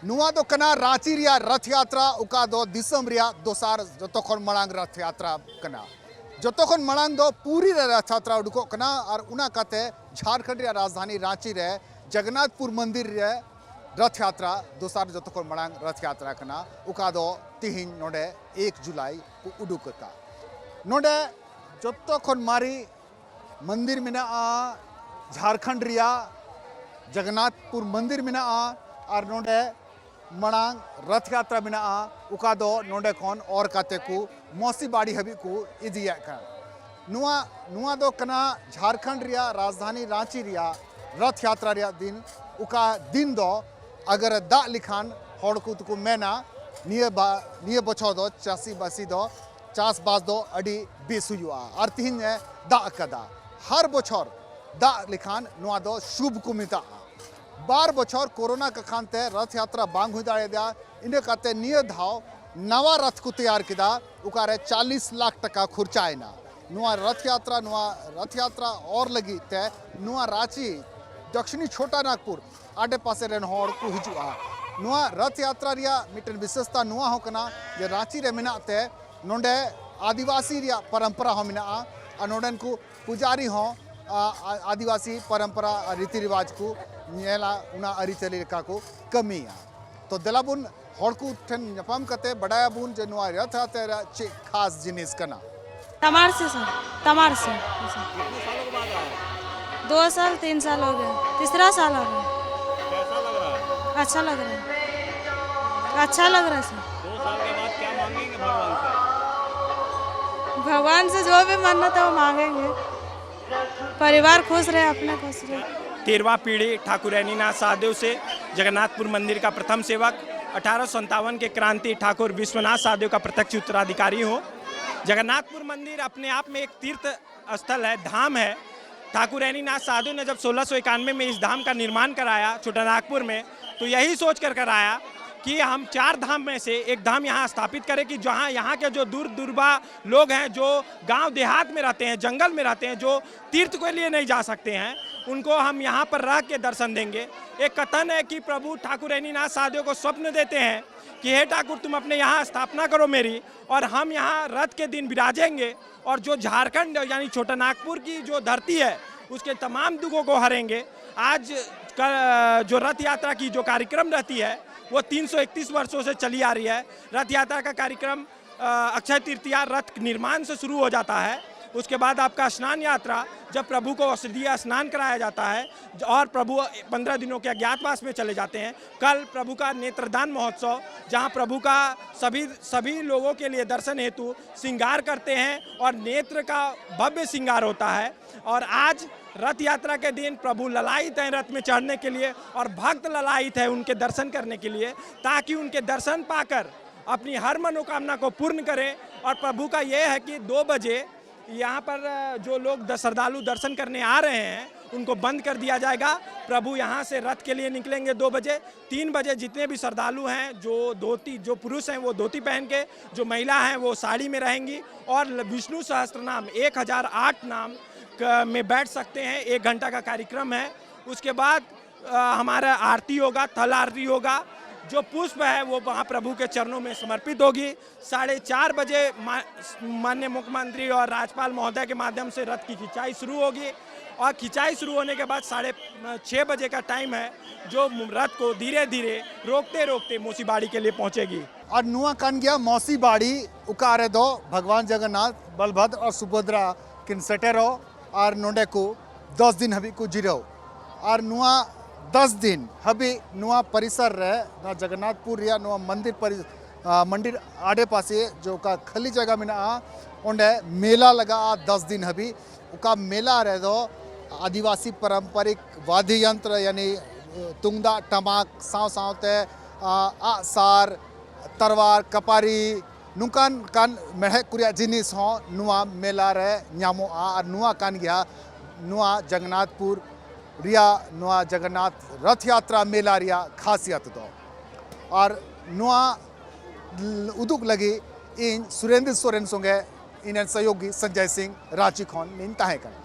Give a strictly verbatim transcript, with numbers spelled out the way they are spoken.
ᱱᱚᱣᱟ ᱫᱚ ᱠᱟᱱᱟ ᱨᱟᱸᱪᱤ ᱨᱮᱭᱟᱜ ᱨᱟᱛᱷ ᱭᱟᱛᱨᱟ, ᱚᱠᱟ ᱫᱚ ᱫᱤᱥᱚᱢ ᱨᱮᱭᱟᱜ ᱫᱚᱥᱟᱨ ᱡᱚᱛᱚ ᱠᱷᱚᱱ ᱢᱟᱲᱟᱝ ᱨᱟᱛᱷ ᱭᱟᱛᱨᱟ ᱠᱟᱱᱟ᱾ ᱡᱚᱛᱚ ᱠᱷᱚᱱ ᱢᱟᱲᱟᱝ ᱫᱚ ᱯᱩᱨᱤ ᱨᱮ ᱨᱟᱛᱷ ᱭᱟᱛᱨᱟ ᱩᱰᱩᱠᱚᱜ ᱠᱟᱱᱟ, ᱟᱨ ᱚᱱᱟ ᱠᱟᱛᱮ ᱡᱷᱟᱲᱠᱷᱚᱸᱰ ᱨᱮᱭᱟᱜ ᱨᱟᱡᱽᱫᱷᱟᱱᱤ ᱨᱟᱸᱪᱤ ᱨᱮ ᱡᱚᱜᱚᱱᱱᱟᱛᱷᱯᱩᱨ ᱢᱚᱱᱫᱤᱨ ᱨᱮ ᱨᱟᱛᱷ ᱭᱟᱛᱨᱟ ᱫᱚᱥᱟᱨ ᱡᱚᱛᱚ ᱠᱷᱚᱱ ᱢᱟᱲᱟᱝ ᱨᱟᱛᱷ ᱭᱟᱛᱨᱟ ᱠᱟᱱᱟ, ᱚᱠᱟ ᱫᱚ ᱛᱤᱦᱤᱧ ᱱᱚᱰᱮ ᱮᱠ ᱡᱩᱞᱟᱭ ᱠᱚ ᱩᱰᱩᱠ ᱟᱠᱟᱫ᱾ ᱱᱚᱰᱮ ᱡᱚᱛᱚ ᱠᱷᱚᱱ ᱢᱟᱨᱮ ᱢᱚᱱᱫᱤᱨ ᱢᱮᱱᱟᱜᱼᱟ, ᱡᱷᱟᱲᱠᱷᱚᱸᱰ ᱨᱮᱭᱟᱜ ᱡᱚᱜᱚᱱᱱᱟᱛᱷᱯᱩᱨ ᱢᱚᱱᱫᱤᱨ ᱢᱮᱱᱟᱜᱼᱟ, ᱟᱨ ᱱᱚᱰᱮ ᱢᱟᱲᱟᱝ ᱨᱟᱛᱷ ᱭᱟᱛᱨᱟ ᱢᱮᱱᱟᱜᱼᱟ, ᱚᱠᱟ ᱫᱚ ᱱᱚᱰᱮ ᱠᱷᱚᱱ ᱚᱨ ᱠᱟᱛᱮ ᱠᱚ ᱢᱚᱥᱤ ᱵᱟᱲᱤ ᱦᱟᱹᱵᱤᱡ ᱠᱚ ᱤᱫᱤᱭᱮᱫ ᱠᱟᱱᱟ᱾ ᱱᱚᱣᱟ, ᱱᱚᱣᱟ ᱫᱚ ᱠᱟᱱᱟ ᱡᱷᱟᱲᱠᱷᱚᱸᱰ ᱨᱮᱭᱟᱜ ᱨᱟᱡᱽᱫᱷᱟᱱᱤ ᱨᱟᱸᱪᱤ ᱨᱮᱭᱟᱜ ᱨᱟᱛᱷ ᱭᱟᱛᱨᱟ ᱨᱮᱭᱟᱜ ᱫᱤᱱ, ᱚᱠᱟ ᱫᱤᱱ ᱫᱚ ᱟᱜᱟᱨ ᱫᱟᱜ ᱞᱮᱠᱷᱟᱱ ᱦᱚᱲ ᱠᱚ ᱫᱚᱠᱚ ᱢᱮᱱᱟ, ᱱᱤᱭᱟᱹ ᱵᱟ-, ᱱᱤᱭᱟᱹ ᱵᱚᱪᱷᱚᱨ ᱫᱚ ᱪᱟᱹᱥᱤ ᱵᱟᱹᱥᱤ ᱫᱚ ᱪᱟᱥᱵᱟᱥ ᱫᱚ ᱟᱹᱰᱤ ᱵᱮᱥ ᱦᱩᱭᱩᱜᱼᱟ᱾ ᱟᱨ ᱛᱤᱦᱤᱧ ᱮ ᱫᱟᱜ ᱟᱠᱟᱫᱟ, ᱦᱟᱨ ᱵᱚᱪᱷᱚᱨ ᱫᱟᱜ ᱞᱮᱠᱷᱟᱱ ᱱᱚᱣᱟ ᱫᱚ ᱥᱩᱵᱷ ᱠᱚ ᱢᱮᱛᱟᱜᱼᱟ᱾ ᱵᱟᱨ ᱵᱚᱪᱷᱚᱨ ᱠᱳᱨᱳᱱᱟ ᱠᱟᱠᱷᱟᱱ ᱛᱮ ᱨᱟᱛᱷ ᱭᱟᱛᱨᱟ ᱵᱟᱝ ᱦᱩᱭ ᱫᱟᱲᱮᱭᱟᱫᱟ, ᱤᱱᱟᱹ ᱠᱟᱛᱮ ᱱᱤᱭᱟᱹ ᱫᱷᱟᱣ ᱱᱟᱣᱟ ᱨᱟᱛᱷ ᱠᱚ ᱛᱮᱭᱟᱨ ᱠᱮᱫᱟ, ᱚᱠᱟᱨᱮ ᱪᱟᱞᱤᱥ ᱞᱟᱠᱷ ᱴᱟᱠᱟ ᱠᱷᱚᱨᱪᱟᱭᱮᱱᱟ᱾ ᱱᱚᱣᱟ ᱨᱟᱛᱷ ᱭᱟᱛᱨᱟ, ᱱᱚᱣᱟ ᱨᱟᱛᱷ ᱭᱟᱛᱨᱟ ᱚᱨ ᱞᱟᱹᱜᱤᱫ ᱛᱮ ᱱᱚᱣᱟ ᱨᱟᱸᱪᱤ, ᱫᱚᱠᱠᱷᱤᱱᱤ ᱪᱷᱳᱴᱟ ᱱᱟᱜᱽᱯᱩᱨ ᱟᱰᱮ ᱯᱟᱥᱮ ᱨᱮᱱ ᱦᱚᱲ ᱠᱚ ᱦᱤᱡᱩᱜᱼᱟ᱾ ᱱᱚᱣᱟ ᱨᱟᱛᱷ ᱭᱟᱛᱨᱟ ᱨᱮᱭᱟᱜ ᱢᱤᱫᱴᱮᱱ ᱵᱤᱥᱮᱥᱛᱟ ᱱᱚᱣᱟ ᱦᱚᱸ ᱠᱟᱱᱟ ᱡᱮ ᱨᱟᱸᱪᱤ ᱨᱮ ᱢᱮᱱᱟᱜ ᱛᱮ ᱱᱚᱰᱮ ᱟᱹᱫᱤᱵᱟᱹᱥᱤ ᱨᱮᱭᱟᱜ ᱯᱚᱨᱚᱢᱯᱚᱨᱟ ᱦᱚᱸ ᱢᱮᱱᱟᱜᱼᱟ, ᱟᱨ ᱱᱚᱰᱮᱱ ᱠᱚ ᱯᱩᱡᱟᱨᱤ ᱦᱚᱸ, ᱟ, ᱟ, ᱟᱹᱫᱤᱵᱟᱹᱥᱤ ᱯᱚᱨᱚᱢᱯᱚᱨᱟ ᱟᱨ ᱨᱤᱛᱤ ᱨᱮᱣᱟᱡᱽ ᱠᱚ ᱧᱮᱞᱟ, ᱚᱱᱟ ᱟᱹᱨᱤᱪᱟᱹᱞᱤ ᱞᱮᱠᱟ ᱠᱚ ᱠᱟᱹᱢᱤᱭᱟ᱾ ᱛᱚ ᱫᱮᱞᱟ ᱵᱚᱱ ᱦᱚᱲ ᱠᱚ ᱴᱷᱮᱱ ᱧᱟᱯᱟᱢ ᱠᱟᱛᱮ ᱵᱟᱰᱟᱭᱟᱵᱚᱱ ᱡᱮ ᱱᱚᱣᱟ ᱨᱟᱛᱷ ᱭᱟᱛᱨᱟ ᱨᱮᱭᱟᱜ ᱪᱮᱫ ᱠᱷᱟᱥ ᱡᱤᱱᱤᱥ ᱠᱟᱱᱟ᱾ तमाड़ से सर, तमाड़ से। कितने सालों के बाद आए? दो साल, तीन साल हो गए, तीसरा साल आ रहा है। कैसा लग रहा है? अच्छा लग रहा है, अच्छा लग रहा है सर। दो साल के बाद क्या मांगेंगे भगवान से? भगवान से जो भी मन्नत है वो मांगेंगे, परिवार खुश रहे, अपने खुश रहे। तेरहवाँ पीढ़ी ठाकुर रैनीनाथ सहदेव से जगन्नाथपुर मंदिर का प्रथम सेवक, अठारह सौ संतावन के क्रांति ठाकुर विश्वनाथ सहदेव का प्रत्यक्ष उत्तराधिकारी हूँ। जगन्नाथपुर मंदिर अपने आप में एक तीर्थ स्थल है, धाम है। ठाकुर रैनीनाथ सहदेव ने जब सोलह सौ इक्यानवे में इस धाम का निर्माण कराया छोटा नागपुर में, तो यही सोच कर कराया कि हम चार धाम में से एक धाम यहाँ स्थापित करें कि जहाँ यहाँ के जो दूर दूरबा लोग हैं, जो गांव देहात में रहते हैं, जंगल में रहते हैं, जो तीर्थ के लिए नहीं जा सकते हैं, उनको हम यहाँ पर रह के दर्शन देंगे। एक कथन है कि प्रभु ठाकुर अनिनाथ सहदेव को स्वप्न देते हैं कि हे ठाकुर, तुम अपने यहाँ स्थापना करो मेरी, और हम यहाँ रथ के दिन विराजेंगे, और जो झारखंड यानी छोटा नागपुर की जो धरती है, उसके तमाम दुखों को हरेंगे। आज का जो रथ यात्रा की जो कार्यक्रम रहती है, वो तीन सौ इकतीस वर्षों से चली आ रही है। रथ यात्रा का कार्यक्रम अ, अक्षय तृतीया रथ निर्माण से शुरू हो जाता है। उसके बाद आपका स्नान यात्रा, जब प्रभु को औषधीय स्नान कराया जाता है, ज-, और प्रभु पंद्रह दिनों के अज्ञातवास में चले जाते हैं। कल प्रभु का नेत्रदान महोत्सव, जहां प्रभु का सभी, सभी लोगों के लिए दर्शन हेतु श्रृंगार करते हैं और नेत्र का भव्य श्रृंगार होता है। और आज रथ यात्रा के दिन प्रभु ललायित हैं रथ में चढ़ने के लिए, और भक्त ललायित है उनके दर्शन करने के लिए, ताकि उनके दर्शन पाकर अपनी हर मनोकामना को पूर्ण करें। और प्रभु का यह है कि दो बजे यहाँ पर जो लोग द-, श्रद्धालु दर्शन करने आ रहे हैं, उनको बंद कर दिया जाएगा। प्रभु यहाँ से रथ के लिए निकलेंगे दो बजे। तीन बजे जितने भी श्रद्धालु हैं, जो धोती, जो पुरुष हैं वो धोती पहन के, जो महिला हैं वो साड़ी में रहेंगी, और ल-, विष्णु सहस्त्र नाम एक हज़ार आठ नाम क-, में बैठ सकते हैं। एक घंटा का कार्यक्रम है। उसके बाद अ, हमारा आरती होगा, थल आरती होगा। जो पुष्प है वो वहाँ प्रभु के चरणों में समर्पित होगी। साढ़े चार बजे मा-, माननीय मुख्यमंत्री और राज्यपाल महोदय के माध्यम से रथ की खिंचाई शुरू होगी, और खिंचाई शुरू होने के बाद साढ़े छः बजे का टाइम है, जो रथ को धीरे धीरे रोकते रोकते मौसी बाड़ी के लिए पहुँचेगी। ᱟᱨ ᱱᱚᱣᱟ ᱠᱟᱱ ᱜᱮᱭᱟ ᱢᱚᱥᱤ ᱵᱟᱲᱤ, ᱚᱠᱟ ᱨᱮᱫᱚ ᱵᱷᱟᱜᱽᱣᱟᱱ ᱡᱚᱜᱚᱱᱱᱟᱛᱷ, ᱵᱚᱞᱵᱷᱚᱫᱨ ᱟᱨ ᱥᱩᱵᱷᱚᱫᱨᱟ ᱠᱤᱱ ᱥᱮᱴᱮᱨᱚᱜ᱾ ᱟᱨ ᱱᱚᱰᱮ ᱠᱚ ᱫᱚᱥ ᱫᱤᱱ ᱦᱟᱹᱵᱤᱡ ᱠᱚ ᱡᱤᱨᱟᱹᱣ᱾ ᱟᱨ ᱱᱚᱣᱟ ᱫᱚᱥ ᱫᱤᱱ ᱦᱟᱹᱵᱤᱡ ᱱᱚᱣᱟ ᱯᱚᱨᱤᱥᱚᱨ ᱨᱮ, ᱱᱚᱣᱟ ᱡᱚᱜᱚᱱᱱᱟᱛᱷᱯᱩᱨ ᱨᱮᱭᱟᱜ ᱱᱚᱣᱟ ᱢᱚᱱᱫᱤᱨ ᱯᱚᱨᱤ-, ᱟ, ᱢᱚᱱᱫᱤᱨ ᱟᱰᱮ ᱯᱟᱥᱮ ᱡᱮ ᱚᱠᱟ ᱠᱷᱟᱹᱞᱤ ᱡᱟᱭᱜᱟ ᱢᱮᱱᱟᱜᱼᱟ, ᱚᱸᱰᱮ ᱢᱮᱞᱟ ᱞᱟᱜᱟᱜᱼᱟ ᱫᱚᱥ ᱫᱤᱱ ᱦᱟᱹᱵᱤᱡ᱾ ᱚᱠᱟ ᱢᱮᱞᱟ ᱨᱮᱫᱚ ᱟᱹᱫᱤᱵᱟᱹᱥᱤ ᱯᱟᱨᱚᱢᱯᱚᱨᱤᱠ ᱵᱟᱫᱽᱫᱷᱚ ᱭᱚᱱᱛᱨᱚ, ᱭᱟᱱᱤ ᱛᱩᱢᱫᱟᱜ ᱴᱟᱢᱟᱠ ᱥᱟᱶ ᱥᱟᱶᱛᱮ, ᱟ, ᱟᱜᱼᱥᱟᱨ, ᱛᱟᱨᱣᱟᱨ, ᱠᱟᱯᱟᱨᱤ, ᱱᱚᱝᱠᱟᱱ ᱠᱟᱱ ᱢᱮᱲᱦᱮᱫ ᱠᱚ ᱨᱮᱭᱟᱜ ᱡᱤᱱᱤᱥ ᱦᱚᱸ ᱱᱚᱣᱟ ᱢᱮᱞᱟ ᱨᱮ ᱧᱟᱢᱚᱜᱼᱟ᱾ ᱟᱨ ᱱᱚᱣᱟ ᱠᱟᱱ ᱜᱮᱭᱟ ᱱᱚᱣᱟ ᱡᱚᱜᱚᱱᱱᱟᱛᱷᱯᱩᱨ ᱨᱮᱭᱟᱜ ᱱᱚᱣᱟ ᱡᱚᱜᱚᱱᱱᱟᱛᱷ ᱨᱚᱛᱷ ᱭᱟᱛᱨᱟ ᱢᱮᱞᱟ ᱨᱮᱭᱟᱜ ᱠᱷᱟᱥᱤᱭᱟᱛ ᱫᱚ᱾ ᱟᱨ ᱱᱚᱣᱟ ᱩᱫᱩᱜ ᱞᱟᱹᱜᱤᱫ ᱤᱧ ᱥᱩᱨᱮᱱᱫᱨᱚ ᱥᱚᱨᱮᱱ ᱥᱚᱸᱜᱮ ᱤᱧ ᱨᱮᱱ ᱥᱚᱦᱭᱳᱜᱤ ᱥᱚᱧᱡᱚᱭ ᱥᱤᱝ ᱨᱟᱸᱪᱤ ᱠᱷᱚᱱ ᱤᱧ ᱛᱟᱦᱮᱸ ᱠᱟᱱᱟ᱾